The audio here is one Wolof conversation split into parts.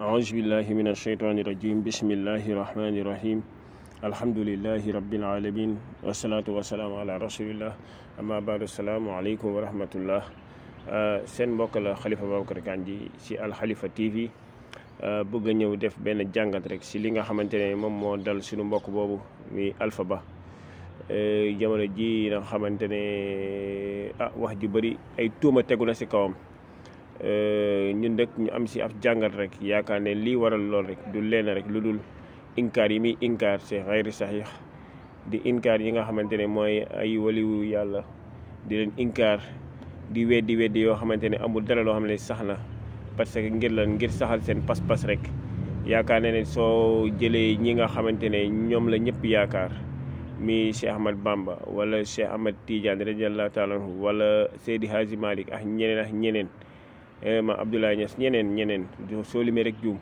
أعوذ بالله من الشيطان الرجيم بسم الله الرحمن الرحيم الحمد لله رب العالمين والصلاة والسلام على رسول الله أما بعد السلام عليكم ورحمة الله seen mbokk la Khalifa Babacar Kandji ci Al Khalifa TV bëgg a ñëw def benn jàngat rek ci li nga xamante ne moom moo dal suñu mbokk boobu muy Alpha Ba jamono ji nga xamante ne wax ju bëri ay tuuma tegu na ci kawam ñun rek ñu am ci ab jàngat rek yaakaar ne lii waral lool rek du leen rek lu dul inkaar yi muy inkaar c'est xayri saxiix di inkaar yi nga xamante ne mooy ay waliwu yàlla di leen inkaar di weddi yoo xamante ne amul dara loo xam ne sax na parce que ngir saxal seen pas-pas rek yaakaar ne soo jëlee ñi nga xamante ne ñoom la ñëpp yaakaar mi Cheikh Ahmad Bamba wala Cheikh Ahmad Tidiane radiyallahu taala anhu wala Seydi Hadji Malick ak ñeneen ma Abdoulaye Niass ñeneen soo limee rek juum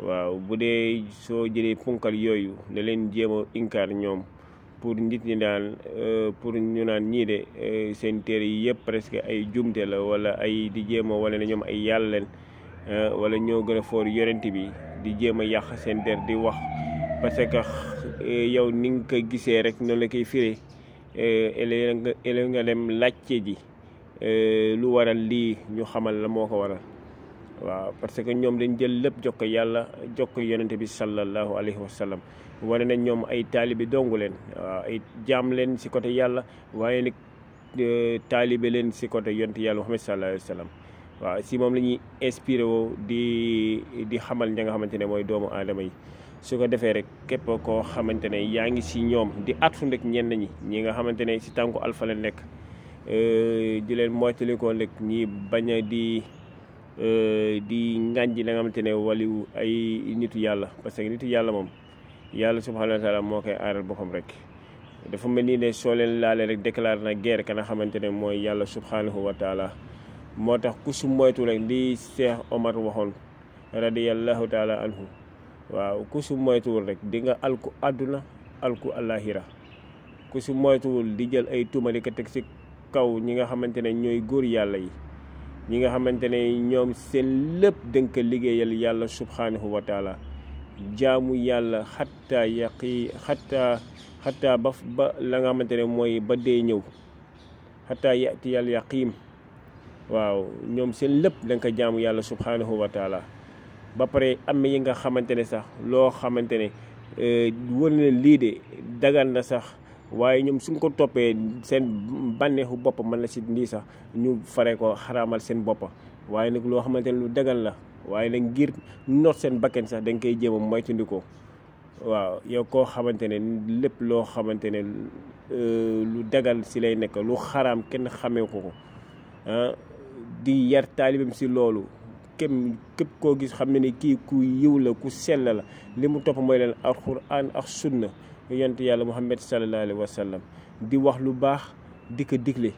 waaw bu dee soo jëlee punkal yooyu ne leen jéem a inkaar ñoom pour nit ñi daal pour ñu naan ñii de seen téere yi yëpp presque ay jumte la wala ay di jéem a wala ne ñoom ay yàlla leen wala ñoo gën a foor yorent bi di jéem a yàq seen der di wax parce que yow ni nga ko gisee rek noonu la koy firee ele nga dem laajte ji lu waral lii ñu xamal la moo ko waral waaw parce que ñoom dañ jël lépp jox ko yàlla jox ko yonente bi sallallahu alayhi wa sallam wane na ñoom ay taalibe dongu leen waaw ay jaam leen si côté yàlla waaye nag taalibe leen si côté yonente yàlla Muhammad sallallahu alayhi wa sallam waaw si moom la ñuy inspiré woo di xamal ña nga xamante ne mooy doomu aadama yi su ko defee rek képp koo xamante ne yaa ngi si ñoom di atfu ndek ñenn ñi nga xamante ne si tànku Alpha la nekk di leen moytalikoo rek ñi bañ a di ngànji la nga xamante ne waliwu ay nitu yàlla parce que nitu yàlla moom yàlla subhanahu wa taala moo koy aaral boppam rek dafa mel ni ne soo leen laalee rek déclaré na guerre ka nga xamante ne mooy yàlla subhanahu wa taala moo tax ku su moytu rek li Cheikh Omar waxoon radiyallahu taala anhu waaw ku su moytuwul rek di nga alku àdduna alku àllaaxira ku su moytuwul di jël ay tuuma di ko teg si kaw ñi nga xamante ne ñooy góor yàlla yi ñi nga xamante ne ñoom seen lépp dënk liggéeyal yàlla subhanahu wa taala jaamu yàlla xatta ba la nga xamante ne mooy ba dee ñëw xatta yati yàlla yaqiim waaw ñoom seen lépp danga ko jaamu yàlla subhanahu wa taala ba pare am yi nga xamante ne sax loo xamante ne wër na lii de dagan na sax waaye ñoom suñ ko toppee seen bànneexu bopp mën na si ndii sax ñu fare ko xaraamal seen boppa waaye nag loo xamante ne lu dagan la waaye nag ngir noot seen bakken sax da nga koy jéem a moytandikoo waaw yow koo xamante ne lépp loo xamante ne lu dagan si lay nekk lu xaraam kenn xamee ko di yar taalibam si loolu képp koo gis xam ne ni kii ku yiw la ku sell la li mu topp mooy leen alxuraan ak sunna yonent yàlla Muhammad sallallahu alayhi wa sallam di wax lu baax di ko digle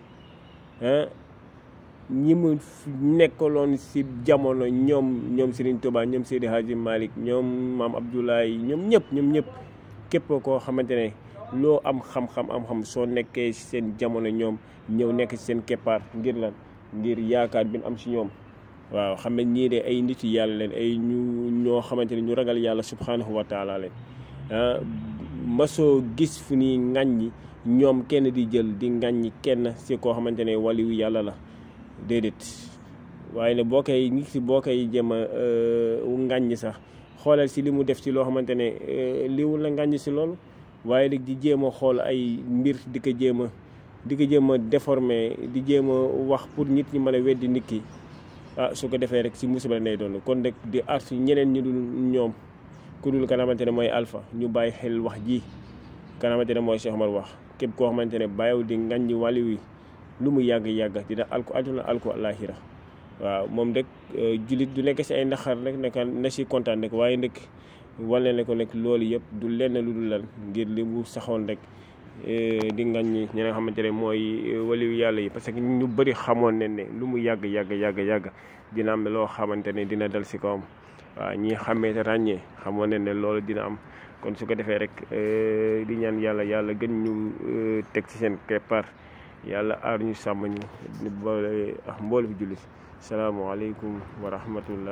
ñi mu nekkaloon si jamono ñoom Serigne Touba ñoom Seydi Hadji Malick ñoom Maam Abdoulaye ñoom ñëpp képp koo xamante ne loo am xam-xam soo nekkee si seen jamono ñoom ñëw nekk si seen keppaar ngir lan ngir yaakaar bi am si ñoom waaw xam ne ñii de ay nit yàlla leen ay ñoo xamante ne ñu ragal yàlla subhanahu wa taala leen masoo gis fu ni ŋàññi ñoom kenn di jël di ŋàññi kenn si koo xamante ne waliwu yàlla la déedéet waaye ne boo koy jëm a ŋàññi sax xoolal si li mu def si loo xamante ne liwul la ŋàññi si loolu waaye nag di jéem a xool ay mbir di ko jéem a déformer di jéem a wax pour nit ñi mën a weddi nit ki su ko defee rek si musiba lay doon kon rek di artu ñeneen ñi dul ñoom ku dul ka xamante ne mooy Alpha ñu bàyyi xel wax ji ka xamante ne mooy Cheikh Omar wax képp koo xamante ne bàyyiwul di ngañ wàllu wi lu mu yàgg dina alku àdduna alku àllaaxira waaw moom rek jullit du nekk si ay naxar rek naka na si kontaan rek waaye nag wane ne ko nag loolu yëpp du lenn lu dul lan ngir li mu saxoon rek di ngañ ñi nga xamante ne mooy waliyu yàlla yi parce que ñu bëri xamoon nañ ne lu mu yàgg dina am loo xamante ne dina dal si kawam waaw ñi xamee te ràññee xamoon nañ ne loolu dina am kon su ko defee rek di ñaan yàlla gën ñu teg ci seen keppaar yàlla aar ñu sàmm ñu boole ak mboolu fi jullit salaamaaleykum wa rahmatullah